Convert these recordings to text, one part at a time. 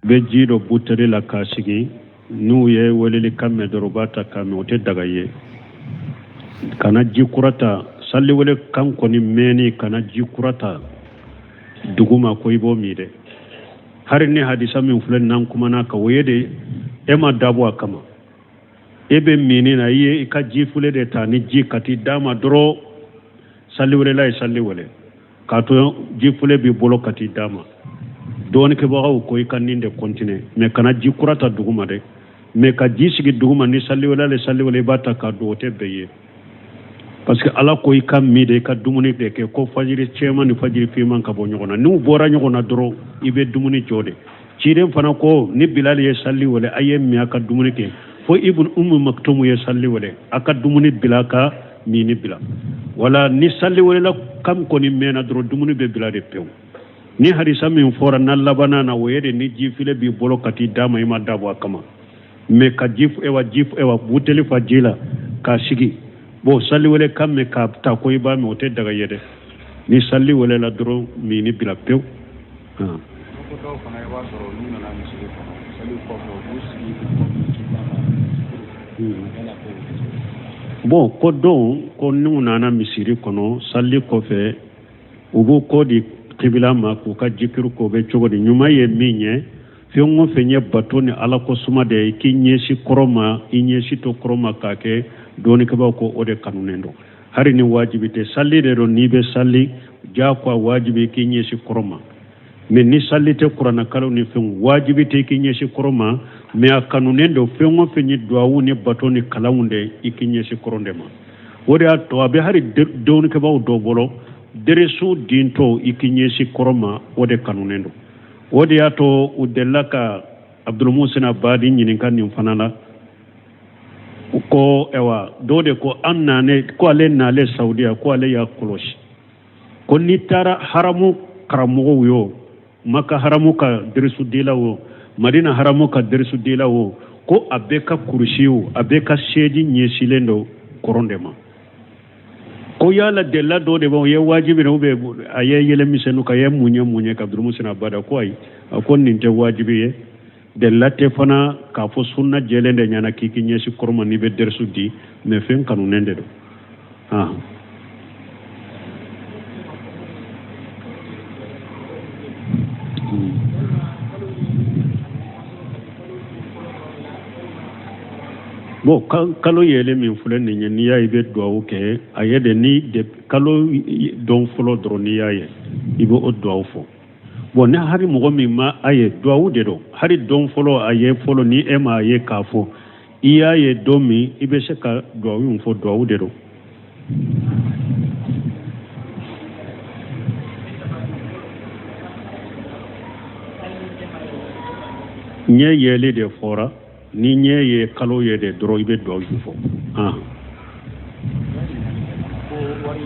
Bɛ ji dɔ buteli la k'a sigi, n'u ye weleli kan mɛn dɔrɔn u b'a ta k'a min, o tɛ daga ye. Kana ji kura ta, saliwele kan kɔni mɛnni, kana ji kura ta duguma ko i b'o min dɛ. Hari ni hadisa min filɛ n'an kumana kan, o ye de e ma dabɔ a kama, e bɛ minni na, i ye i ka ji fule de ta ni ji ka t'i d'a ma dɔrɔn, saliwelela ye sali wele k'a to ji fule b'i bolo ka t'i d'a ma. Dɔɔnikɛbagaw ko i ka nin de continuer, mais kana ji kura ta duguma dɛ. Mais ka ji sigi duguma ni saliwela le saliwele, i b'a ta k'a don, o tɛ bɛn ye, parce que Ala ko i ka min de, i ka dumuni de kɛ ko fajiri cɛman ni fajiri finman ka bɔ ɲɔgɔn na. N'u bɔra ɲɔgɔn na dɔrɔn, i bɛ dumuni jɔ de. Ciden fana ko ni Bilali ye sali wele, a ye min, a ka dumuni kɛ. Fo Ibn Umu Maktumu ye sali wele, a ka dumuni bila, a ka minni bila. Wala ni sali welela kan kɔni mɛnna dɔrɔn, dumuni bɛ bila de pewu. Ni hadisa min fɔra n'a labanna na, o ye de ni jifile b'i bolo ka t'i d'a ma, i ma dabɔ a kama. Mais ka ji ewa ji ewa buteli fa ji la k'a sigi, bon, sali wele kan mɛn k'a ta ko i b'a min, o tɛ daga ye dɛ. Ni sali welela dɔrɔn, minni bila pewu. Ko dɔw fana, i b'a sɔrɔ n'u nana misiri kɔnɔ sali kɔfɛ, u b'u sigi k'u kɔ yala ko. Bon, ko dɔw ko n'u nana misiri kɔnɔ sali kɔfɛ, u b'u kɔ di kibila ma k'u ka jikiru k'o bɛ cogo di? Ɲuman ye min ye, fɛn o fɛn ye bato ni Ala ko suma de ye, k'i ɲɛsin kɔrɔn ma, i ɲɛsin to kɔrɔn ma k'a kɛ, dɔɔnikɛbaaw ko o de kanunen don, hari ni wajibi tɛ. Sali de don, n'i bɛ sali jagoya wajibi k'i ɲɛsin kɔrɔn ma. Mais ni sali tɛ, kuranna kalan ni fɛnw, wajibi tɛ k'i ɲɛsin kɔrɔn ma, mais a kanunen don. Fɛn o fɛn ye duwawu ni bato ni kalanw de, i k'i ɲɛsin kɔrɔn de ma. O de y'a to a bɛ hari dɔɔnikɛbaaw dɔw bolo, deresu dintɔ i k'i ɲɛsin kɔrɔn ma, o de kanunen don. O de y'a to u delila ka Abdulmusin Abadi ɲininka nin fana la ko ɛwa dɔw de ko an nane ko ale nale Saudiya, ko ale y'a kɔlɔsi ko n'i taara haramu karamɔgɔw yo, Maka haramu ka deresu dilaw o, Madina haramu ka deresu dilaw o, ko a bɛɛ ka kurusi o, a bɛɛ ka seji ɲɛsilen don kɔrɔn de ma. Ko yala delila dɔ de b'o ye wajibi ou bien a ye yɛlɛ misɛnnu ka ye mun ye mun ye ka Abdulmusin Abada ko ayi, a ko nin tɛ wajibi ye, delila tɛ fana k'a fɔ sunna jɛlen de ɲɛna k'i k'i ɲɛsin kɔrɔn ma n'i bɛ dɛrisu di, mais fɛn kanunen de don. Bon, kalo yelen min filɛ nin ye, n'i y'a ye i bɛ duwawu kɛ a ye de, ni kalo don fɔlɔ dɔrɔn n'i y'a ye, i bɛ o duwawu fɔ. Bon, ni hari mɔgɔ min ma a ye, duwawu de don. Hari don fɔlɔ a ye fɔlɔ, ni e ma a ye k'a fɔ i y'a ye don min, i bɛ se ka duwawu in fɔ, duwawu de don. Ɲɛ yeli de fɔra, ni ɲɛ ye kalo ye de dɔrɔn, i bɛ duwawu in fɔ. Ko wari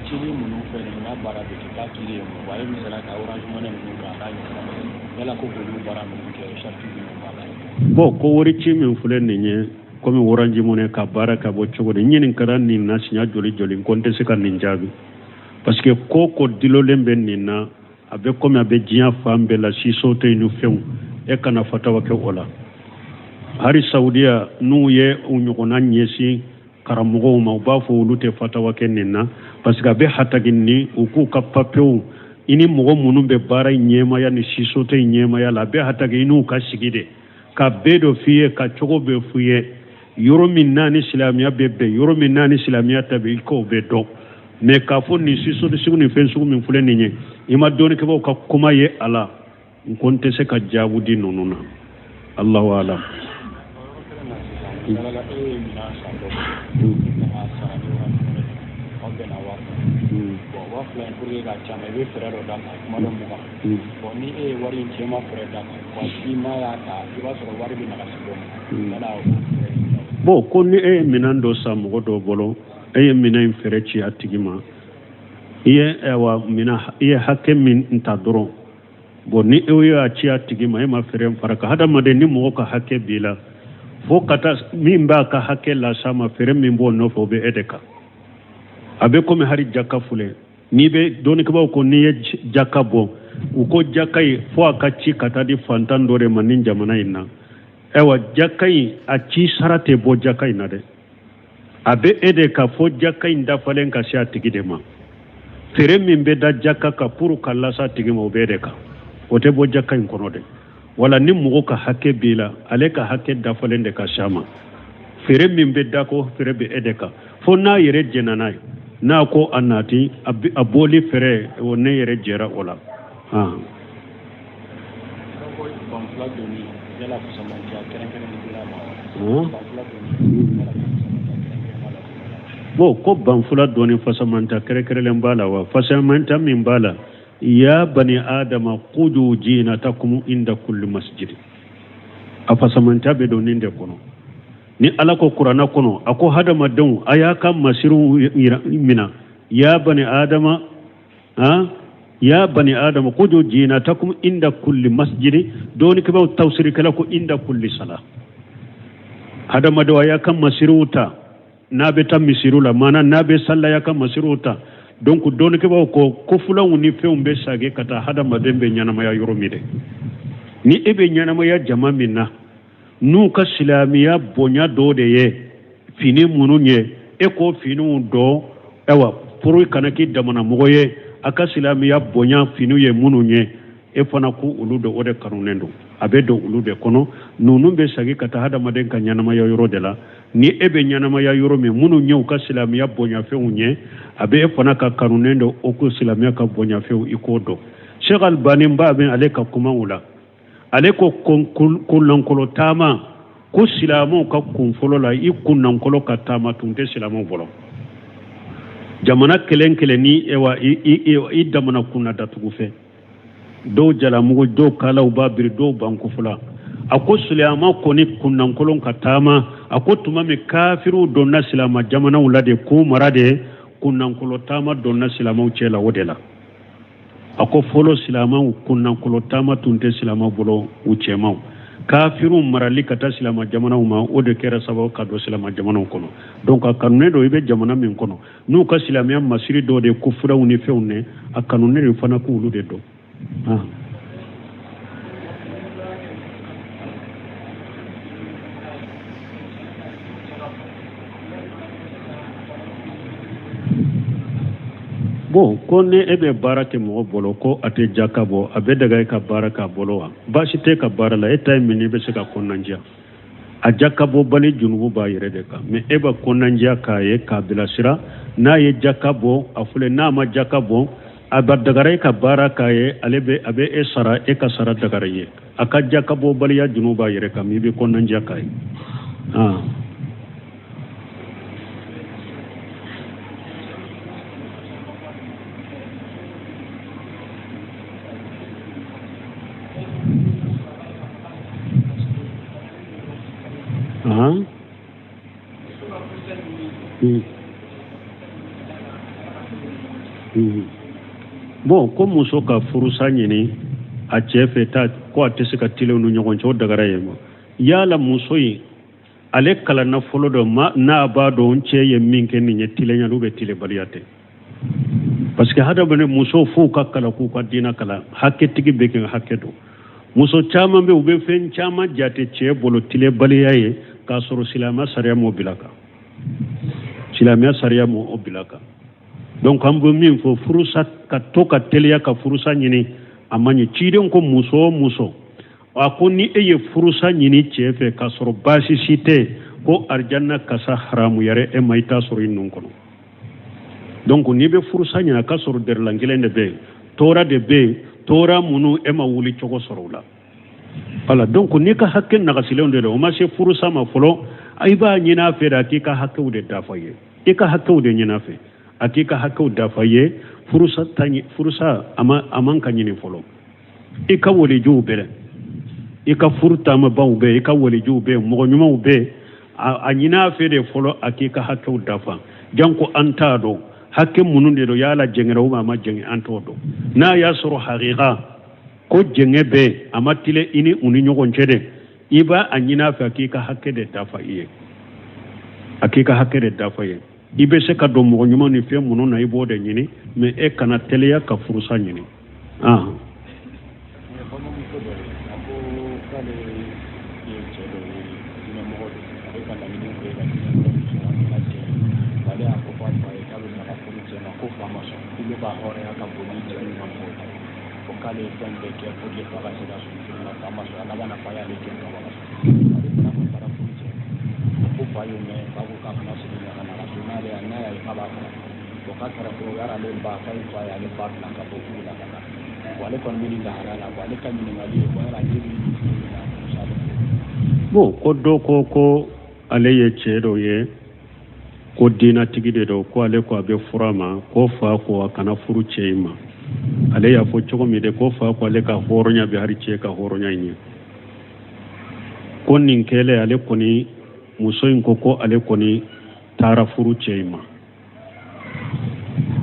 cili minnu fɛ nin n'a baara bɛ kɛ k'a kiri ye mun? A ye misaliya ta Orange Money ninnu kan, a n'a ɲɔgɔnna. Yala ko k'olu baara ninnu kɛ, sariti jumɛn b'a la? Bon, ko wari ci min filɛ nin ye, komi Orange Money ka baara ka bɔ cogo di, n ɲininkara nin na siɲɛ joli joli, ko n tɛ se ka nin jaabi, parce que ko ko dilolen bɛ nin na, a bɛ komi a bɛ diɲɛ fan bɛɛ la, siso tɛ ni fɛnw, e kana fatawa kɛ o la. Hari Saudiya, n'u ye u ɲɔgɔnna ɲɛsin karamɔgɔw ma, u b'a fɔ olu tɛ fatawa kɛ nin na, parce que a bɛ hatagi ni u k'u ka papiyew, i ni mɔgɔ minnu bɛ baara in ɲɛmaya ni sisote in ɲɛmaya la, a bɛ hatagi i n'u ka sigi de ka bɛɛ dɔ f'i ye, ka cogo bɛɛ f'i ye, yɔrɔ min n'a ni silamɛya bɛ bɛn, yɔrɔ min n'a ni silamɛya ta bɛ, i k'o bɛɛ dɔn. Mais k'a fɔ nin sisote sugu ni fɛn sugu min filɛ nin ye, i ma dɔnnikɛbaaw ka kuma ye a la, n ko n tɛ se ka jaabu di ninnu na. Allahu alam. E ye minɛn san dɔ bolo, i kan k'a sara ni Orange Money, aw bɛnna 2000. Bon, 2000 in, pour que k'a caman, i bɛ fɛɛrɛ dɔ d'a ma, kuma dɔ 20. Bon, ni e ye wari in ci, e ma fɛɛrɛ d'a ma wa, si n'a y'a ta, i b'a sɔrɔ wari bɛ nagasi dɔ ma, yala o fɛɛrɛ? Bon, ko ni e ye minɛn dɔ san mɔgɔ dɔ bolo, e ye minɛn in fɛɛrɛ ci a tigi ma, i ye ayiwa minɛn, i ye hakɛ min ta dɔrɔn, bon, ni e y'a ci a tigi ma, e ma fɛɛrɛ fara kan. Hadamaden, ni mɔgɔ ka hakɛ b'i la, fo ka taa min b'a ka hakɛ las'a ma, fɛɛrɛ min b'o nɔfɛ, o bɛ e de kan. A bɛ komi hari jaka filɛ, n'i bɛ dɔnnikɛbaaw ko n'i ye jaka bɔ, U ko jaka in fo a ka ci ka taa di fantan dɔ de ma nin jamana in na. Ayiwa, jaka in a ci sara tɛ bɔ jaka in na dɛ, a bɛ e de kan fo jaka in dafalen ka se a tigi de ma. Fere min bɛ da jaka kan pour ka lase a tigi ma, o b'e de kan, o tɛ bɔ jaka in kɔnɔ dɛ. Wala ni mɔgɔ ka hakɛ b'i la, ale ka hakɛ dafalen de ka se a ma. Fere min bɛ da ko fere bɛ e de kan, fo n'a yɛrɛ jɛnna n'a ye, n'a ko a nati a bɔli fɛrɛ o, ne yɛrɛ jɛra o la. Banfula donni yala fisamantiya kɛrɛnkɛrɛnnen bɛ ma wa? Banfula donni yala fisamantiya kɛrɛnkɛrɛnnen b'a la? Bon, ko banfula donni fasamanta kɛrɛnkɛrɛnlen b'a la wa? Fasamanta min b'a la, ya bani adama kudu jinatakum inda kulli masjid, a fasamanta bɛ don nin de kɔnɔ. Ni Ala ko kuranna kɔnɔ, a ko hadamadenw, a y'a ka masiriw mina, ya bani adama, ha, ya bani adama kudu jinatakum inda kulli masjid. Dɔnnikɛbaaw tafsirikɛla ko inda kulli sala. Hadamadenw, a y'a ka masiriw ta n'a bɛ taa misiriw la, maana n'a bɛ sali la, y'a ka masiriw ta. Donc dɔnnikɛbaaw ko kofulanw ni fɛnw bɛ sage ka taa hadamaden bɛ ɲɛnamaya yɔrɔ min dɛ. Ni e bɛ ɲɛnamaya jama min na, n'u ka silamɛya bonya dɔ de ye fini minnu ye, e k'o finiw dɔn. Ayiwa, pour i kana k'i damana mɔgɔ ye, a ka silamɛya bonya finiw ye minnu ye, e fana k'u olu don, o de kanunen don, a bɛ don olu de kɔnɔ. Ninnu bɛ sagi ka taa hadamaden ka ɲɛnamaya yɔrɔ de la. Ni e bɛ ɲɛnamaya yɔrɔ min, minnu ye u ka silamɛya bonyafɛnw ye, a bɛ e fana ka kanunen don o ko silamɛya ka bonyafɛnw, i k'o dɔn. Sheikh Albani b'a bɛ ale ka kumaw la, ale ko kunnankolo taama, ko silamɛw ka kun fɔlɔ la, i kunnankolo ka taama tun tɛ silamɛw bolo. Jamana kelen kelen ni ewa i damana kunna datugu fɛ, dɔw jalamugu, dɔw kalaw b'a biri, dɔw bankufula. A ko silamɛ kɔni kunnankolon ka taama, a ko tuma min kafiriw donna silamɛ jamanaw la de, k'u mara de, kunnankolo taama donna silamɛw cɛ la o de la. A ko fɔlɔ silamɛw kunnankolo taama tun tɛ silamɛw bolo u cɛmaw. Kafiriw marali ka taa silamɛ jamanaw ma, o de kɛra sababu ka don silamɛ jamanaw kɔnɔ. Donc a kanunen don, i bɛ jamana min kɔnɔ, n'u ka silamɛya masiri dɔw de ko furaw ni fɛnw ne, a kanunen don fana k'olu de dɔn. Bon, ko ni e bɛ baara kɛ mɔgɔ bolo ko a tɛ jaka bɔ, a bɛ daga e ka baara k'a bolo wa? Baasi tɛ ka baara la, e ta ye min ye, i bɛ se ka kɔnɔnandiya. A jaka bɔbali junubu b'a yɛrɛ de kan, mais e bɛ kɔnɔnandiya k'a ye k'a bilasira. N'a ye jaka bɔ, a filɛ, n'a ma jaka bɔ, a bɛ dagara e ka baara k'a ye, ale bɛ a bɛ e sara, e ka sara dagara ye. A ka jaka bɔbaliya junubu b'a yɛrɛ kan, mais i bɛ kɔnɔnandiya k'a ye. Bon, ko muso ka furusa ɲini a cɛ fɛ ta, ko a tɛ se ka tilen u ni ɲɔgɔn cɛ, o dagara ye ma? Yala muso in ale kalanna fɔlɔ dɔ ma, n'a b'a dɔn cɛ ye min kɛ nin ye tilenya ou bien tilenbaliya tɛ? Parce que hadamaden muso f'u ka kalan, k'u ka diinɛ kalan, hakɛtigi bɛ kɛ hakɛ dɔn. Muso caman bɛ, u bɛ fɛn caman jate cɛ bolo tilenbaliya ye, k'a sɔrɔ silamɛya sariya m'o bila kan, silamɛya sariya m'o bila kan. Donc an bɛ min fɔ, furusa ka to ka teliya ka furusa ɲini, a man ɲi. Ciden ko muso o muso, a ko ni e ye furusa ɲini cɛ fɛ k'a sɔrɔ baasi si tɛ, ko arijanna kasa haramuyara e ma, i t'a sɔrɔ i nun kɔnɔ. Donc n'i bɛ furusa ɲini, a ka sɔrɔ dɛrɛlan kelen de bɛ yen, tɔɔrɔ de bɛ yen, tɔɔrɔ minnu e ma wuli cogo sɔrɔ o la. Voilà, donc n'i ka hakɛ nagasilenw de don, o ma se furusa ma fɔlɔ, i b'a ɲini a fɛ de a k'i ka hakɛw de dafa ye, i ka hakɛw de ɲini a fɛ a k'i ka hakɛw dafa ye. Furusa ta furusa a man ka ɲini fɔlɔ. I ka walijuw bɛ, i ka furu taamabaw bɛ, i ka walijuw bɛ, mɔgɔ ɲumanw bɛ, a ɲini a fɛ de fɔlɔ a k'i ka hakɛw dafa. Janko an t'a dɔn hakɛ minnu de don, yala jɛngɛra ou a ma jɛngɛ, an t'o dɔn. N'a y'a sɔrɔ hakika ko jɛngɛ bɛ, a ma tilen i ni u ni ɲɔgɔn cɛ dɛ, i b'a a ɲini a fɛ a k'i ka hakɛ de dafa i ye, a k'i ka hakɛ de dafa i ye. I bɛ se ka don mɔgɔ ɲuman ni fɛn minnu na, i b'o de ɲini, mais e kana teliya ka furusa ɲini. K'ale ye cɛ dɔ ye, diinɛmɔgɔ don, ale ka laɲini kun ye ka diinɛmɔgɔ sɔrɔ a ka cɛ ye. Ale y'a fɔ f'a fa ye k'a bɛ fɛ ka furu cɛ ma, ko fa ma sɔn, k'olu ka hɔrɔnya ka bon ni cɛ min ka mɔgɔw ta ye. Ko k'ale ye fɛn bɛɛ kɛ pour que fa ka se ka sɔn furu la, fa ma sɔn. A laban na, fa y'ale gɛn ka bɔ a ka so. Ale fana kun taara furu cɛ ma, ko fa y'o mɛn, fa ko k'a kana segin ka na a ka so, n'ale y'a n'a y'a ye k'a b'a faga. Bon, k'a kɛra sababu ye ale ba k'a ye fa ye, ale ba bila ka bɔ k'u la ka taa. Bon, ale kɔni bɛ nin lahalaya la. Bon, ale ka ɲininkali ye ko yala ale bɛ nin furu in na misali? Bon, ko dɔ ko ko ale ye cɛ dɔ ye, ko diinatigi de don, ko ale ko a bɛ furu a ma, ko fa ko a kana furu cɛ in ma. Ale y'a fɔ cogo min de, ko fa ko ale ka hɔrɔnya bɛ hali cɛ ka hɔrɔnya in ɲɛ. Ko nin kɛlen, ale kɔni, muso in ko ko ale kɔni taara furu cɛ in ma,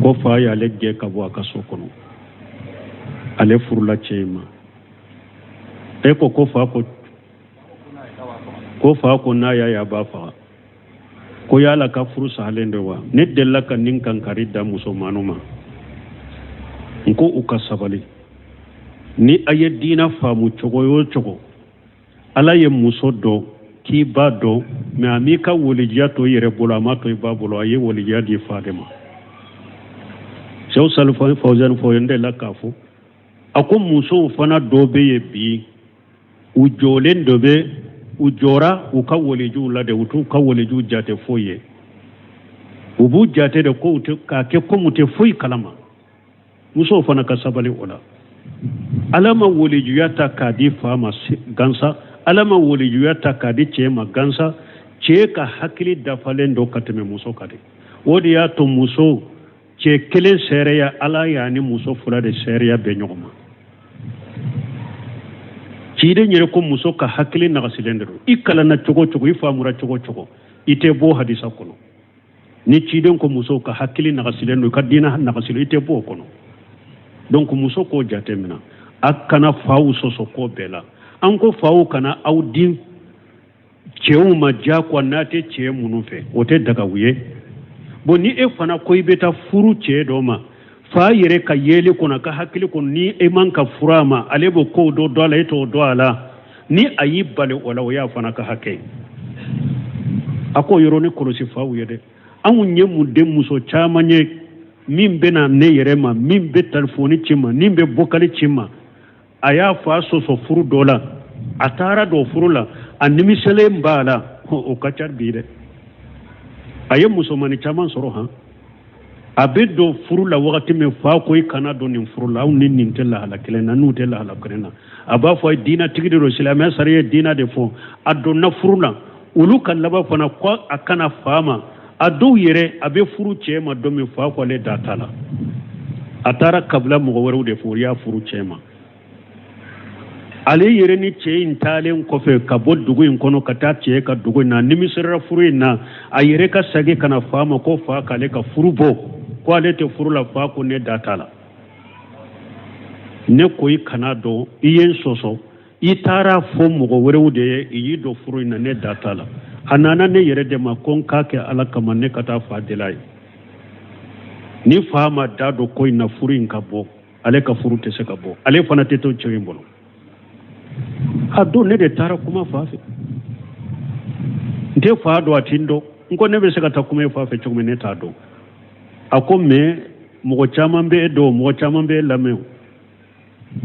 ko fa y'ale gɛn ka bɔ a ka so kɔnɔ, ale furula cɛ in ma. E ko ko fa ko ko fa ko n'a y'a ye a b'a faga. Ko yala ka furu sahalen don wa? Ne delila ka nin kankari da musomanw ma, n ko u ka sabali. Ni a ye diina faamu cogo o cogo, Ala ye muso dɔn k'i ba dɔn, mais a m'i ka walijiya to i yɛrɛ bolo, a m'a to i ba bolo, a ye walijiya di fa de ma. Sɛw Salifu Fawuzani fɔ n delila k'a fɔ, a ko musow fana dɔ bɛ yen bi, u jɔlen dɔ bɛ, u jɔra u ka walijiw la de, u t'u ka walijiw jate foyi ye, u b'u jate de ko k'a kɛ komi u tɛ foyi kalama. Musow fana ka sabali o la. Ala ma walijuya ta k'a di fa ma gansa, Ala ma walijuya ta k'a di cɛ ma gansa. Cɛ ka hakili dafalen don ka tɛmɛ muso kan de. O de y'a to muso cɛ kelen seereya, Ala y'a ni muso fila de seereya bɛn ɲɔgɔn ma. Ciden yɛrɛ ko muso ka hakili nagasilen de don. I kalanna cogo cogo, i faamura cogo cogo, i tɛ bɔ hadisa kɔnɔ. Ni ciden ko musow ka hakili nagasilen don, i ka diinɛ nagasilen, i tɛ bɔ o kɔnɔ. Donc muso k'o jate minɛ, a kana faw sɔsɔ ko bɛɛ la. An ko faw kana aw di cɛw ma diyagoya n'a tɛ cɛ minnu fɛ, o tɛ daga u ye. Bon, ni e fana ko i bɛ taa furu cɛ dɔ ma, fa yɛrɛ ka yeli kɔnɔ, ka hakili kɔnɔ, ni e man ka furu a ma, ale b'o kow dɔ dɔn a la, e t'o dɔn a la, ni a y'i bali o la, o y'a fana ka hakɛ ye. A k'o yɔrɔnin kɔlɔsi faw ye dɛ. Anw ye mun den muso caman ye min bɛ na ne yɛrɛ ma, min bɛ telefɔni ci ma, min bɛ bokali ci ma, a y'a fa sɔsɔ furu dɔ la, a taara don furu la, a nimisalen b'a la. O ka ca bi dɛ. A ye musomannin caman sɔrɔ han, a bɛ don furu la wagati min, fa ko i kana don nin furu la, aw ni nin tɛ lahala kelen na, n'u tɛ lahala kelen na. A b'a fɔ a ye diinatigi de don, silamɛya sariya ye diina de fɔ. A donna furu la, olu ka laban fana ko a kana fa ma. A dɔw yɛrɛ, a bɛ furu cɛ ma don min, fa ko ale da t'a la, a taara kabila mɔgɔ wɛrɛw de fɛ, o y'a furu cɛ ma. Ale yɛrɛ ni cɛ in taalen kɔfɛ ka bɔ dugu in kɔnɔ ka taa cɛ ka dugu in na, nimisira furu in na, a yɛrɛ ka segin ka na fa ma ko fa k'ale ka furu bɔ, ko ale tɛ furu la. Fa ko ne da t'a la, ne ko i kana don, i ye n sɔsɔ, i taara fɔ mɔgɔ wɛrɛw de ye, i y'i don furu in na, ne da t'a la. A nana ne yɛrɛ de ma ko n k'a kɛ Ala kama, ne ka taa fa deli a ye. Ni fa ma da don ko in na, furu in ka bɔ, ale ka furu tɛ se ka bɔ, ale fana tɛ to cɛ in bolo. A don ne de taara kuma fa fɛ, n tɛ fa dɔn, a ti n dɔn. N ko ne bɛ se ka taa kuma e fa fɛ cogo min, ne t'a dɔn. A ko mais mɔgɔ caman bɛ e dɔn, mɔgɔ caman bɛ e lamɛn.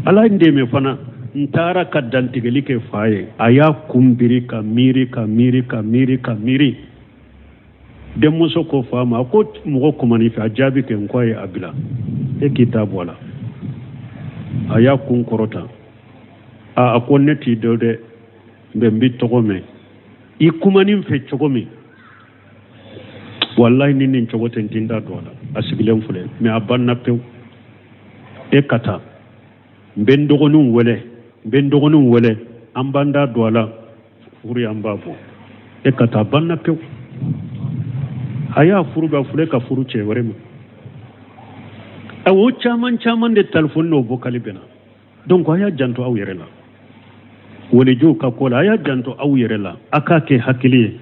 Ala n dɛmɛ fana, n taara ka dantigɛli kɛ fa ye. A y'a kun biri ka miiri ka miiri ka miiri ka miiri. Denmuso ko fa ma, a ko mɔgɔ kuman'i fɛ, a jaabi kɛ. N ko a ye a bila, e k'i ta bɔ a la. A y'a kun kɔrɔta, a ko ne t'i dɔn dɛ, mais n b'i tɔgɔ mɛn. I kumani n fɛ cogo min, walahi ni nin cogo tɛ, n ti n da don a la. A sigilen filɛ, mais a banna pewu. E ka taa, n bɛ n dɔgɔninw wele, n bɛ n dɔgɔninw wele, an b'an da don a la, furu an b'a bɔ. E ka taa, banna pewu. A y'a furu bɛ filɛ ka furu cɛ wɛrɛ ma. O caman caman de telefɔni n'o bokali bɛ na. Donc a y'a janto aw yɛrɛ la, walijuw ka ko la, a y'a janto aw yɛrɛ la, a k'a kɛ hakili ye.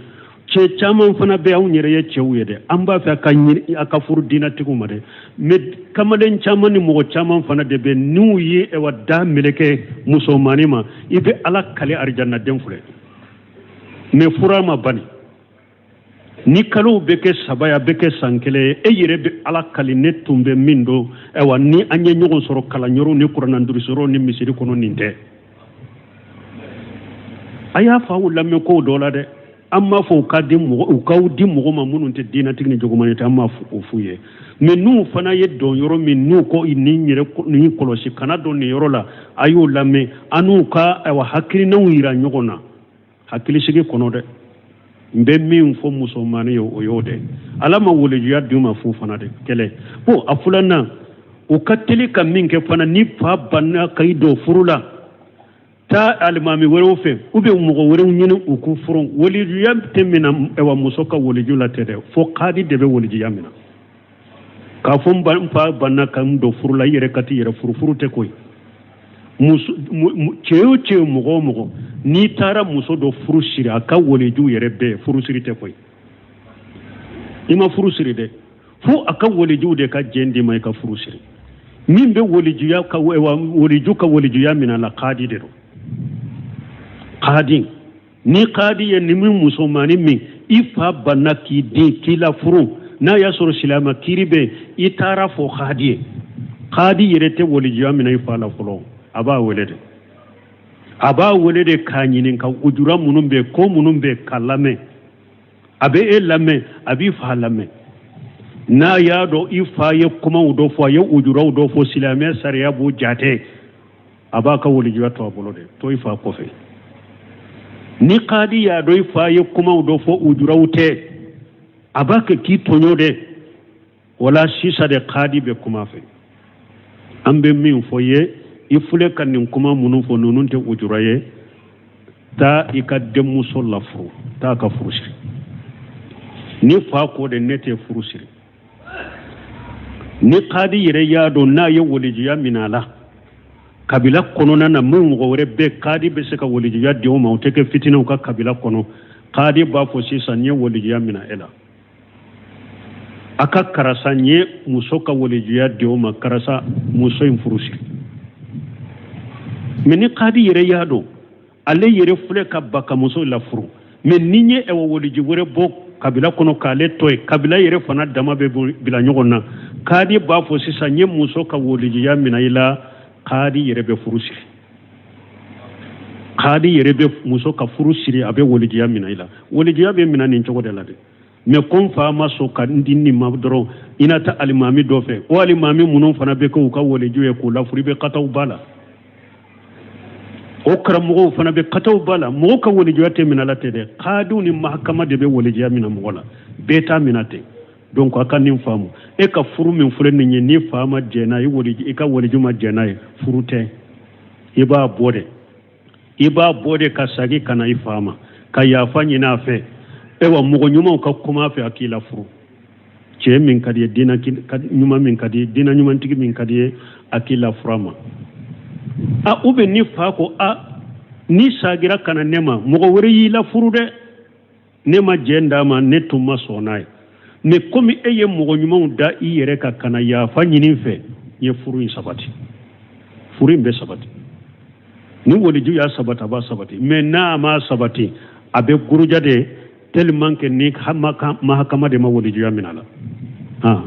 Cɛ caman fana bɛ anw yɛrɛ ye cɛw ye dɛ, an b'a fɛ a ka ɲini a ka furu diinatigiw ma dɛ, mais kamalen caman ni mɔgɔ caman fana de bɛ n'u ye ɛwa da meleke musomannin ma, i bɛ ala kale arijanaden filɛ, mais fura ma bani. Ni kalow bɛ kɛ 3 ye, a bɛ kɛ san 1 ye, e yɛrɛ bɛ ala kali ne tun bɛ min dɔn, ayiwa ni an ye ɲɔgɔn sɔrɔ kalanyɔrɔw ni kurannadurusi ni misiri kɔnɔ, nin tɛ. A y'a faw lamɛn kow dɔ la dɛ. An m'a fɔ u ka di mɔgɔ, u k'aw di mɔgɔ ma minnu tɛ diinatigi ni jogoman ye tɛ, an m'a fɔ o f'u ye. Mais n'u fana ye don yɔrɔ min, n'u ko nin yɛrɛ nin kɔlɔsi, kana don nin yɔrɔ la, a y'o lamɛn, an n'u ka ayiwa hakilinaw yira ɲɔgɔn na hakilisigi kɔnɔ dɛ. N bɛ min fɔ musomannin ye, o y'o dɛ. Ala ma walijuya d'u ma fu fana dɛ, kɛlɛ. Bon, a filanan, u ka teli ka min kɛ fana, ni fa banna ka i don furu la, taa alimami wɛrɛw fɛ ou bien mɔgɔ wɛrɛw ɲini u k'u furu. Walijuya tɛ minɛ ɛwa muso ka waliju la tɛ dɛ, fo kadi de bɛ walijuya minɛ. K'a fɔ n fa banna ka n don furu la, i yɛrɛ ka t'i yɛrɛ furu, furu tɛ koyi. Muso, cɛ o cɛ, mɔgɔ o mɔgɔ, n'i taara muso dɔ furu siri, a ka waliju yɛrɛ bɛɛ furu siri tɛ koyi. I ma furu siri dɛ, fo a ka walijuw de ka jɛn d'i ma i ka furu siri. Min bɛ walijuya ka waliju ka walijuya minɛ a la, kadi de don. Kadi, ni kadi ye ni min musomannin min i fa banna k'i den k'i la furu, n'a y'a sɔrɔ silamɛ kiiri bɛ, i taara fɔ kadi ye, kadi yɛrɛ tɛ walijuya minɛ i fa la fɔlɔ, a b'a wele de, a b'a wele de k'a ɲininka ujura minnu bɛ, ko minnu bɛ, k'a lamɛn. A bɛ e lamɛn, a b'i fa lamɛn. N'a y'a dɔn i fa ye kumaw dɔ fɔ, a ye ujuraw dɔ fɔ, silamɛ sariya b'o jate, a b'a ka walijuya to a bolo de, to i fa kɔfɛ. Ni kadi y'a dɔn i fa ye kumaw dɔ fɔ, ujuraw tɛ, a b'a kɛ k'i tɔɲɔ de. Wala sisan de kadi bɛ kuma fɛ. An bɛ min fɔ ye, i filɛ ka nin kuma minnu fɔ, ninnu tɛ ujura ye. Taa i ka denmuso lafuru, taa ka furu siri. Ni fa ko de ne tɛ furu siri, ni kadi yɛrɛ y'a dɔn n'a ye walijuya minɛ a la kabila kɔnɔna na, min mɔgɔ wɛrɛ bɛ kadi bɛ se ka walijuya di o ma, o tɛ kɛ fitinɛw ka kabila kɔnɔ. Kadi b'a fɔ sisan, n ye walijuya minɛ e la, a ka karisa, n ye muso ka walijuya di o ma, karisa muso in furu siri. Mais ni kadi yɛrɛ y'a dɔn ale yɛrɛ filɛ ka ba ka muso lafuru, mais ni n ye ɛwɔ waliju wɛrɛ bɔ kabila kɔnɔ k'ale to yen, kabila yɛrɛ fana dama bɛ bila ɲɔgɔn na. Kadi b'a fɔ sisan, n ye muso ka walijuya minɛ i la. Kadi yɛrɛ bɛ furu siri, kadi yɛrɛ bɛ muso ka furu siri, a bɛ walijuya minɛ i la. Walijuya bɛ minɛ nin cogo de la dɛ. Mais ko n fa ma sɔn ka n di nin ma dɔrɔn, i na taa alimami dɔ fɛ, o alimami minnu fana bɛ kɛ u ka waliju ye k'u lafuru, i bɛ kataw ba la. O karamɔgɔw fana bɛ kataw ba la. Mɔgɔ ka walijuya tɛ minɛ la ten dɛ, kadiw ni mahakama de bɛ walijuya minɛ mɔgɔ la, bɛɛ t'a minɛ ten. Donc a ka nin faamu, e ka furu min filɛ nin ye, ni fa ma jɛn n'a ye, i ka waliju ma jɛn n'a ye, furu tɛ. I b'a bɔ de, i b'a bɔ de ka segin ka na i fa ma ka yafa ɲini a fɛ. Ayiwa, mɔgɔ ɲumanw ka kuma a fɛ, a k'i la furu. Cɛ min ka di ye, diinɛ ɲuman min ka di ye, diinɛ ɲumantigi min ka di ye, a k'i la furu a ma. A ou bien ni fa ko, a n'i sagira ka na ne ma, mɔgɔ wɛrɛ y'i la furu dɛ, ne ma jɛn d'a ma, ne tun ma sɔn n'a ye, mais komi e ye mɔgɔ ɲumanw da i yɛrɛ kan ka na yafa ɲini n fɛ, n ye furu in sabati. Furu in bɛ sabati ni waliju y'a sabati, a b'a sabati. Mais n'a ma sabati, a bɛ guruja de, tellement que ni mahakama de ma walijuya minɛ a la. Ah.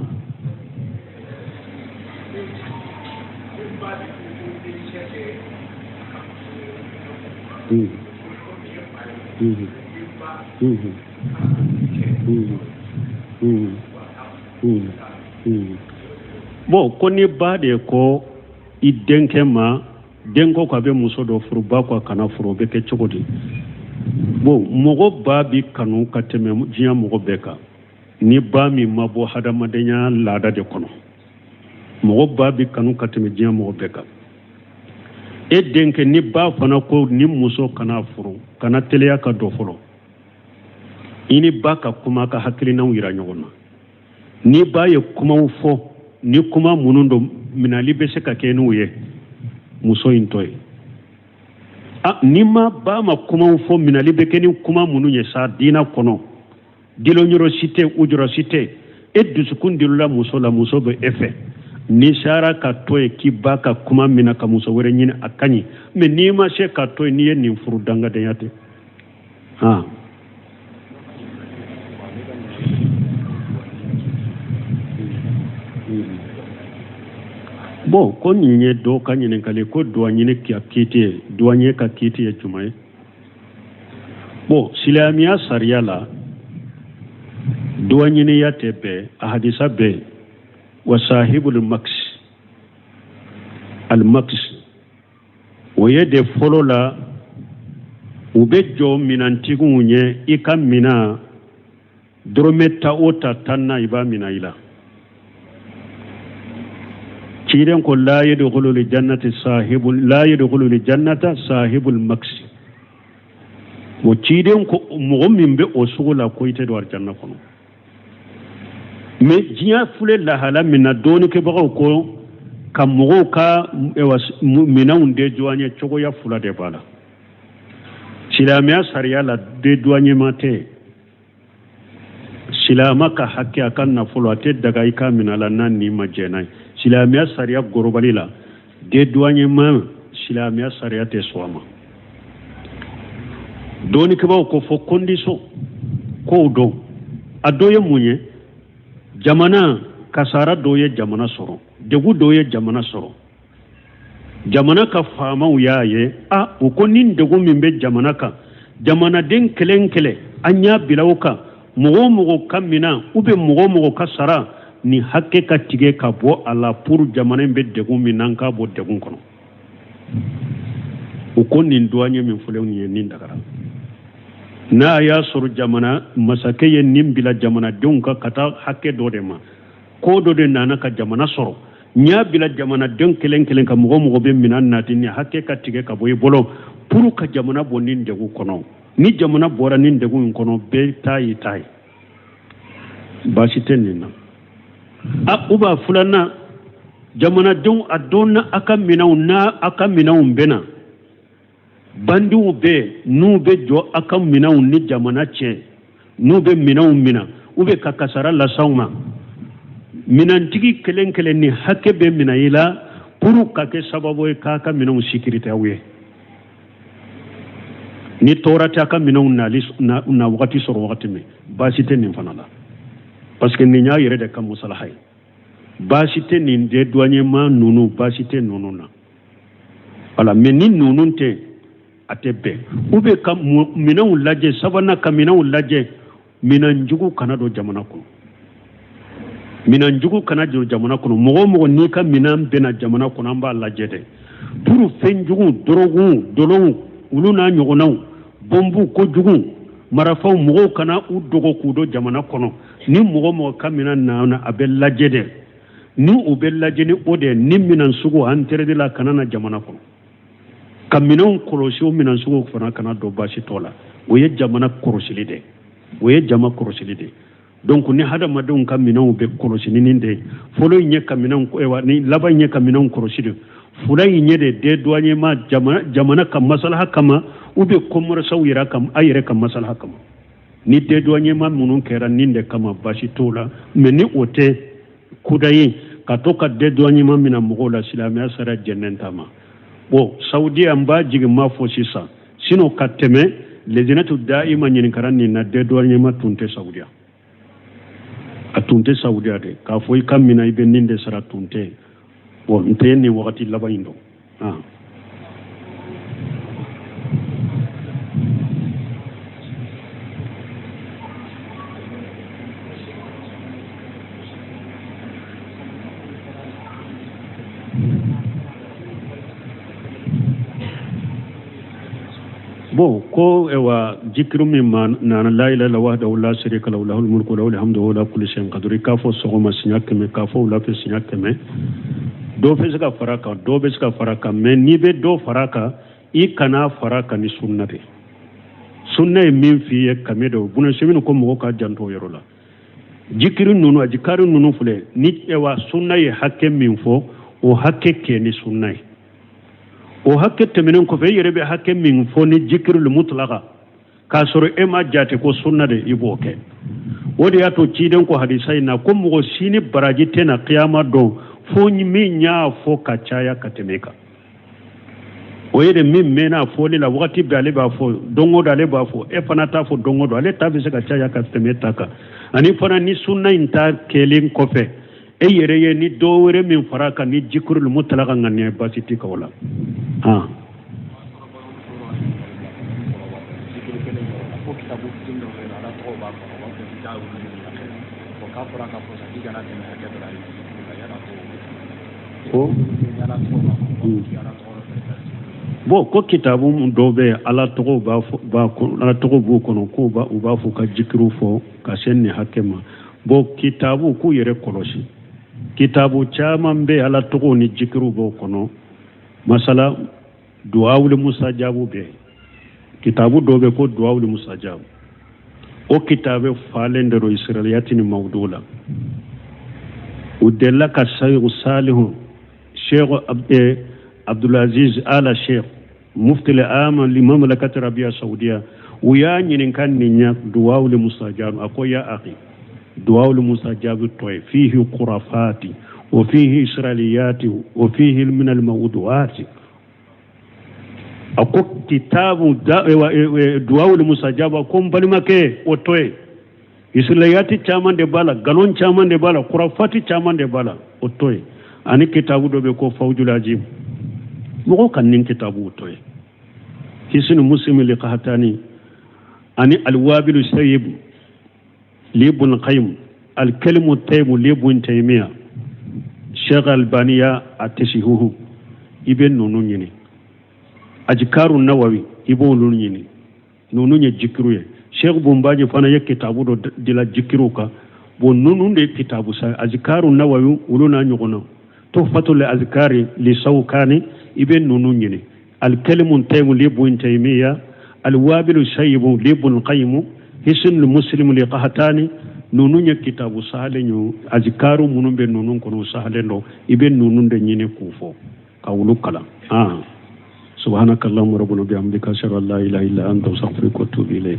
Bon, ko ni ba de ko i denkɛ ma, den ko k'a bɛ muso dɔ furu, ba ko a kana furu, o bɛ kɛ cogo di? Bon, mɔgɔ ba bi kanu ka tɛmɛ diɲɛ mɔgɔ bɛɛ kan, ni ba min ma bɔ hadamadenya laada de kɔnɔ. Mɔgɔ ba bi kanu ka tɛmɛ diɲɛ mɔgɔ bɛɛ kan. E denkɛ, ni ba fana ko ni muso kana furu, kana teliya ka don fɔlɔ. I ni ba ka kuma, ka hakilinaw yira ɲɔgɔn na. Ni ba ye kumaw fɔ, ni kuma minnu don minali bɛ se ka kɛ n'u ye, muso in to yen. A ni ma ba ma kumaw fɔ, minali bɛ kɛ ni kuma minnu ye sa diinɛ kɔnɔ. Dilonyɔrɔ si tɛ, ujura si tɛ. E dusukun dilola muso la, muso bɛ e fɛ. N'i sera ka to yen k'i ba ka kuma minɛ ka muso wɛrɛ ɲini, a ka ɲi. Mais n'i ma se ka to yen, n'i ye nin furu, dangadenya tɛ. Han, bon, ko nin ye dɔ ka ɲininkali ko duwaɲini ka kiiti ye, douanier ka kiiti ye jumɛn ye? Bon, silamɛya sariya la, duwaɲiniya tɛ bɛn. A hadisa bɛ yen, wa sahibul maks al maks, o ye de fɔlɔ la, u bɛ jɔ minantigiw ɲɛ, i ka minan dɔrɔmɛ ta o ta tan na, i b'a mina i la. Ciden ko la yadkhulu li jannati sahibu la yadkhulu li jannata sahibul maksi. O ciden ko mɔgɔ min bɛ o sugu la, ko i tɛ don alijanna kɔnɔ. Mais diɲɛ filɛ lahala min na, dɔɔnikɛbagaw ko ka mɔgɔw ka minɛnw dédouaner, cogoya fila de b'a la. Silamɛya sariya la, dédouanement tɛ. Silama ka hakɛ, a ka nafolo, a tɛ daga i k'a minɛ a la n'a ni ma jɛn n'a ye. Silamɛya sariya gorobali la, dédouanement, silamɛya sariya tɛ sɔn a ma. Dɔɔnikɛbaaw ko fo condition kow dɔn. A dɔ ye mun ye? Jamana kasara dɔ ye jamana sɔrɔ, degun dɔ ye jamana sɔrɔ, jamana ka faamaw y'a ye a u ko nin degun min bɛ jamana kan, jamanaden kelen kelen, an y'a bila o kan, mɔgɔ o mɔgɔ ka minan ou bien mɔgɔ o mɔgɔ ka sara, nin hakɛ ka tigɛ ka bɔ a la pour jamana in bɛ degun min na, an k'a bɔ degun kɔnɔ. U ko nin douanier min filɛ nin ye, nin dagara n'a y'a sɔrɔ jamana masakɛ ye nin bila jamanadenw kan ka taa hakɛ dɔ de ma, ko dɔ de nana ka jamana sɔrɔ, n y'a bila jamanaden kelen kelen ka, mɔgɔ mɔgɔ bɛ minan nati, ni hakɛ ka tigɛ ka bɔ i bolo pour ka jamana bɔ nin degun kɔnɔ. Ni jamana bɔra nin degun in kɔnɔ, bɛɛ ta y'i ta ye, baasi tɛ nin na. A u b'a filanan, jamanadenw a dɔnna a ka minɛnw n'a a ka minɛnw bɛ na, bandiw bɛ n'u bɛ jɔ a ka minɛnw ni jamana cɛ, n'u bɛ minɛnw minɛ u bɛ ka kasara las'aw ma, minɛntigi kelen kelen ni hakɛ bɛ minɛ i la pour ka kɛ sababu ye k'a ka minɛnw sécurité aw ye, ni tɔɔrɔ tɛ a ka minɛnw nali na wagati sɔrɔ wagati min. Baasi tɛ nin fana la, parce que nin y'a yɛrɛ de ka musalaha ye. Baasi tɛ nin dédouanement ninnu, baasi tɛ ninnu na. Voilà, mais ni ninnu tɛ, a tɛ bɛn. U bɛ ka minɛnw lajɛ, sabanan, ka minɛnw lajɛ, minɛn jugu kana don jamana kɔnɔ, minɛn jugu kana don jamana kɔnɔ. Mɔgɔ o mɔgɔ n'i ka minɛn bɛna jamana kɔnɔ, an b'a lajɛ dɛ, pour fɛn jugu, dɔrɔguw, dɔlɔw, olu n'a ɲɔgɔnnaw, bɔnbu kojugu, marifaw, mɔgɔw kana u dogo k'u don jamana kɔnɔ. Ni mɔgɔ mɔgɔ ka minɛn nana, a bɛ lajɛ dɛ. Ni u bɛ lajɛ ni o de, ni minɛn sugu interdit la, kana na jamana kɔnɔ. Ka minɛnw kɔlɔsi, o minɛn sugu fana kana don, baasi t'o la. O ye jamana kɔlɔsili de, o ye jama kɔlɔsili de. Donc ni hadamadenw ka minɛnw bɛ kɔlɔsi ni nin de fɔlɔ in ye, ka minɛnw, ni laban in ye ka minɛnw kɔlɔsi de, fula in ye de dédouanement jamana ka masalaha kama ou bien commerçant yɛrɛ ka, a yɛrɛ ka masalaha kama. Ni dédouanement minnu kɛra nin de kama, baasi t'o la. Mais ni o tɛ kudayi, ka to ka dédouanement minɛ mɔgɔw la, silamɛya sariya jɛnnen t'a ma. Bon, Saudi, an b'a jigin ma fɔ sisan, sinon ka tɛmɛ lejinatu daima ɲininkara nin na, dédouanement tun tɛ Saudiya, a tun tɛ Saudiya de. K'a fɔ i ka minɛ, i bɛ nin de sara, tun tɛ. Bon, n tɛ nin wagati laban in dɔn. Ah. Bon, ko ewa jikiru min ma nana, la ilaha illa wahdahu la sharika lahu lahul mulku wa lahul hamdu wa ala kulli shay'in qadir, i k'a fɔ sɔgɔma siɲɛ 100, k'a fɔ wula fɛ siɲɛ 100. Dɔ bɛ se ka fara kan, dɔ bɛ se ka fara kan, mais n'i bɛ dɔ fara kan, i kana fara kan ni sunna de. Sunna ye min f'i ye kame de, buna semini ko mɔgɔ ka janto o yɔrɔ la. Jikiri ninnu, a jikari ninnu filɛ ni, ewa sunna ye hakɛ min fɔ, o hakɛ kɛ ni sunna ye. O hakɛ tɛmɛnen kɔfɛ, i yɛrɛ bɛ hakɛ min fɔ ni jikiri mutlaka, k'a sɔrɔ e ma jate ko sunna de, i b'o kɛ. O de y'a to ciden ko hadisa in na ko mɔgɔ si ni baraji tɛ na kiyama don fo min y'a fɔ ka caya ka tɛmɛ i kan. O ye de min mɛnna a fɔli la wagati bɛɛ, ale b'a fɔ don o don, ale b'a fɔ, e fana t'a fɔ don o don, ale ta bɛ se ka caya ka tɛmɛ e ta kan. Ani fana ni sunna in ta kɛlen kɔfɛ, e yɛrɛ ye ni dɔ wɛrɛ min fara a kan ni jikirul mutlaka ŋaniya, baasi tɛ ka o la. Han, ko bon, ko kitabu dɔw bɛ yen, ala tɔgɔw b'a b'a ala tɔgɔ b'u kɔnɔ, k'u b'a u b'a fɔ ka jikiriw fɔ ka se nin hakɛ ma. Bon, kitabu k'u yɛrɛ kɔlɔsi, kitabu caman bɛ ala tɔgɔw ni jikiriw b'o kɔnɔ. Masala duwawuli musajabu bɛ yen, kitabu dɔ bɛ ko duwawuli musajabu, o kitabu falen de don israiliyati ni mawudu la. U delila ka Seyiku Salihu, Sheikh Abdulaziz Ala Sheikh, mufti al-am li mamlakati Arabiya Saudiya, u y'a ɲininka nin ɲa duwawuli musajabu. A ko ya akhi, duwawuli musajabu tɔ ye fihi khurafati wa fihi israiliyati wa fihi min al-mawduati. A ko kitabu duwawuli musajabu, a ko n balimakɛ, o to ye israiliyati caman de b'a la, galon caman de b'a la, kurafati caman de b'a la, o to ye. Ani kitabu dɔ bɛ ko fawjul ajib, mɔgɔw ka nin kitabu to ye, hisnu muslim li qahtani, ani alwabilu sayyib li ibn qayyim, alkalimu tayyibu li ibn taymiya, sheikh albani ya a tasihuhu. I bɛ ninnu ɲini, ajikaru nawawi, i b'olu ɲini. Ninnu ye jikiru ye. Sheikh Bumbaji fana ye kitabu dɔ dila jikiru kan. Bon, ninnu de ye kitabu sa azikaru nawawi, olu n'a ɲɔgɔnna, tuhfatul azkari li sawkani, i bɛ ninnu ɲini, alkalimu tayyibu li ibn taymiya, alwabilu sayyibu li ibn qayyim, hisnul muslim li qahtani. Ninnu ye kitabu sahalen ye. Azikaru minnu bɛ ninnu kɔnɔ sahalen don, i bɛ ninnu de ɲini k'u fɔ ka olu kalan. Ah, subhanaka allahumma rabbana bihamdika, ashhadu an la ilaha illa anta, astaghfiruka wa atubu ilayk.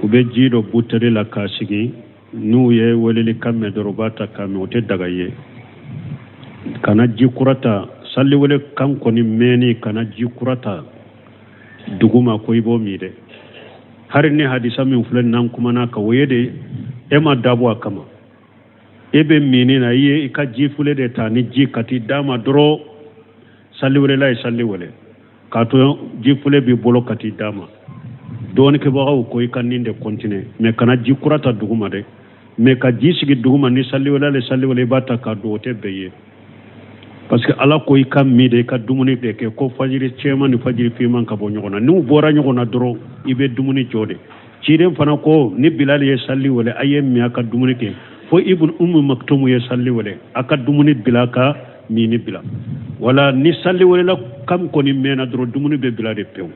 U bɛ ji dɔ buteli la k'a sigi, n'u ye weleli kan mɛn dɔrɔn u b'a ta k'a min, o tɛ daga ye. Kana ji kura ta, saliwele kan kɔni mɛnni, kana ji kura ta duguma ko i b'o min dɛ. Hari ni hadisa min filɛ n'an kumana kan, o ye de e ma dabɔ a kama, e bɛ minni na, i ye i ka ji fule de ta ni ji ka t'i d'a ma dɔrɔn, saliwelela ye sali wele k'a to ji fule b'i bolo ka t'i d'a ma. Dɔɔnikɛbagaw ko i ka nin de continuer, mais kana ji kura ta duguma dɛ. Mais ka ji sigi duguma, ni saliwelela le sali wele, i b'a ta k'a don, o tɛ bɛn ye, parce que ala ko i ka min de, i ka dumuni de kɛ ko fajiri cɛman ni fajiri finman ka bɔ ɲɔgɔn na. N'u bɔra ɲɔgɔn na dɔrɔn, i bɛ dumuni jɔ de. Ciden fana ko ni bilali ye sali wele, a ye min a ka dumuni kɛ, fo ibn umu maktumu ye sali wele, a ka dumuni bila, ka mini bila. Wala ni sali welela kam kɔni mɛnna dɔrɔn, dumuni bɛ bila de pewu.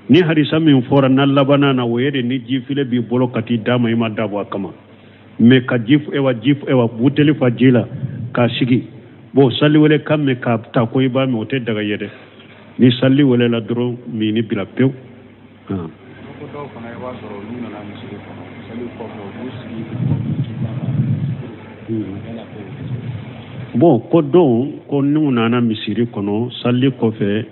Ni hadisa min fɔra n'a labanna na, o ye de ni ji file b'i bolo ka t'i d'a ma, i ma dabɔ a kama. Mais ka ji ewa ji ewa buteli fa ji la k'a sigi, bon, sali wele kan mɛn k'a ta ko i b'a min, o tɛ daga ye dɛ. Ni sali welela dɔrɔn, mini bila pewu. Ko dɔw fana, i b'a sɔrɔ olu nana misiri kɔnɔ seli kɔfɛ, u b'u sigi. Bon, ko dɔw ko n'u nana misiri kɔnɔ sali kɔfɛ,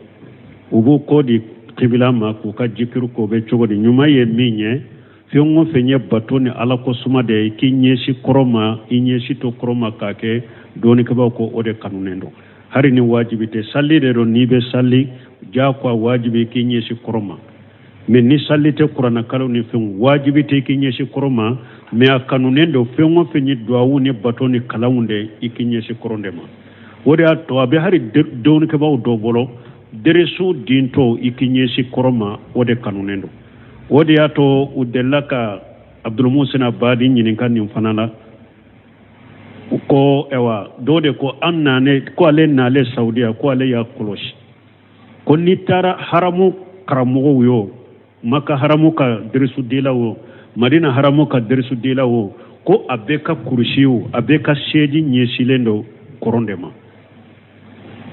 u b'u kɔ di kibila ma k'u ka jikiru k'o bɛ cogo di? Ɲuman ye min ye, fɛn o fɛn ye bato ni ala ko suma de ye, k'i ɲɛsin kɔrɔn ma, i ɲɛsin to kɔrɔn ma k'a kɛ, dɔɔnikɛbaaw ko o de kanunen don, hari ni wajibi tɛ. Sali de don, n'i bɛ sali jagoya wajibi k'i ɲɛsin kɔrɔn ma. Mais ni sali tɛ, kuranna kalan ni fɛnw, wajibi tɛ k'i ɲɛsin kɔrɔn ma, mais a kanunen don. Fɛn o fɛn ye duwawu ni bato ni kalanw de, i k'i ɲɛsin kɔrɔn de ma. O de y'a to a bɛ hari dɔɔnikɛbaaw dɔ bolo, deresu dintɔ i k'i ɲɛsin kɔrɔn ma, o de kanunen don. O de y'a to u delila ka Abdulmusin Abadi ɲininka nin fana la ko ɛwa dɔw de ko an nane ko ale nale Saudiya, ko ale y'a kɔlɔsi ko n'i taara haramu karamɔgɔw yo, Maka haramu ka deresudilaw o, Madina haramu ka deresudilaw o, ko a bɛɛ ka kurusi o, a bɛɛ ka seji ɲɛsilen don kɔrɔn de ma.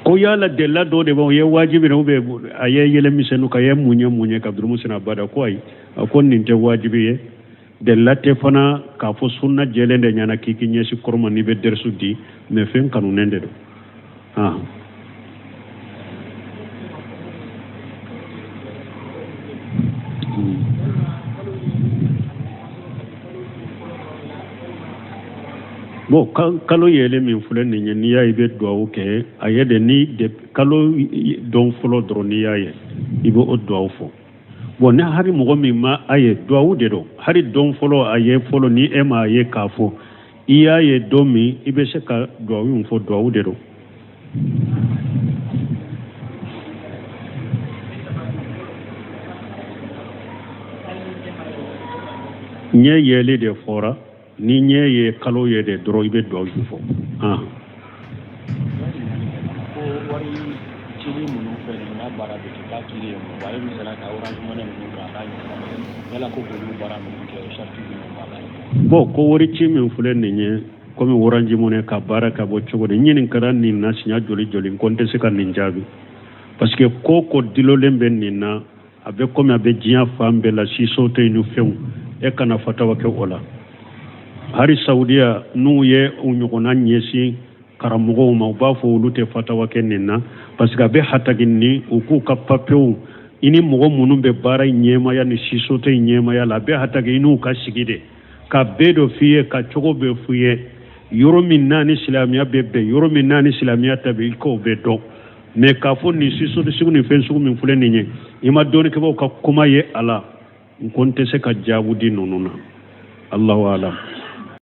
Ko yala delila dɔ de b'o ye wajibi ou bien a ye yɛlɛ misɛnnu ka ye mun ye mun ye ka durumu sen abada ko ayi, a ko nin tɛ wajibi ye. Delila tɛ fana k'a fɔ sunna jɛlen de ɲɛna k'i k'i ɲɛsin kɔrɔn ma n'i bɛ dɛrisu di, mais fɛn kanunen de don. Ah. Bon, kalo yelen min filɛ nin ye, n'i y'a ye i bɛ duwawu kɛ a ye de, ni de kalo don fɔlɔ dɔrɔn n'i y'a ye i bɛ o duwawu fɔ. Bon, ni hari mɔgɔ min ma a ye, duwawu de don. Hari don fɔlɔ a ye fɔlɔ, ni e ma a ye k'a fɔ i y'a ye don min, i bɛ se ka duwawu in fɔ, duwawu de don. Ɲɛ yeli de fɔra, ni ɲɛ ye kalo ye de dɔrɔn i bɛ duwawu in fɔ. Ko wari cili ninnu fɛn ninnu n'a baara bɛ kɛ k'a kiri ye mun ye? A ye misaliya ta Orange Money ninnu kan n'a ɲɔgɔnna, yala ko k'olu baara ninnu kɛ, sariti jumɛn b'a la? Bon, ko wari ci min filɛ nin ye, komi Orange Money ka baara ka bɔ cogo di, n ɲininkara nin na siɲɛ joli joli, ko n tɛ se ka nin jaabi, parce que ko ko dilolen bɛ nin na, a bɛ komi a bɛ diɲɛ fan bɛɛ la, siso tɛ yen ni fɛnw, e kana fatawa kɛ o la. Hari Saudiya n'u ye u ɲɔgɔnna ɲɛsin karamɔgɔw ma, u b'a fɔ olu tɛ fatawa kɛ nin na, parce que a bɛ hatagi ni u k'u ka papiyew, i ni mɔgɔ minnu bɛ baara in ɲɛmaya ni sisote in ɲɛmaya la, a bɛ hatagi i n'u ka sigi de ka bɛɛ dɔ f'i ye, ka cogo bɛɛ f'i ye, yɔrɔ min n'a ni silamɛya bɛ bɛn, yɔrɔ min n'a ni silamɛya tɛ bɛn, i k'o bɛɛ dɔn. Mais k'a fɔ nin sisote sugu ni fɛn sugu min filɛ nin ye, i ma dɔnnikɛbaaw ka kuma ye a la, n ko n tɛ se ka jaabu di ninnu na. Allahu alam.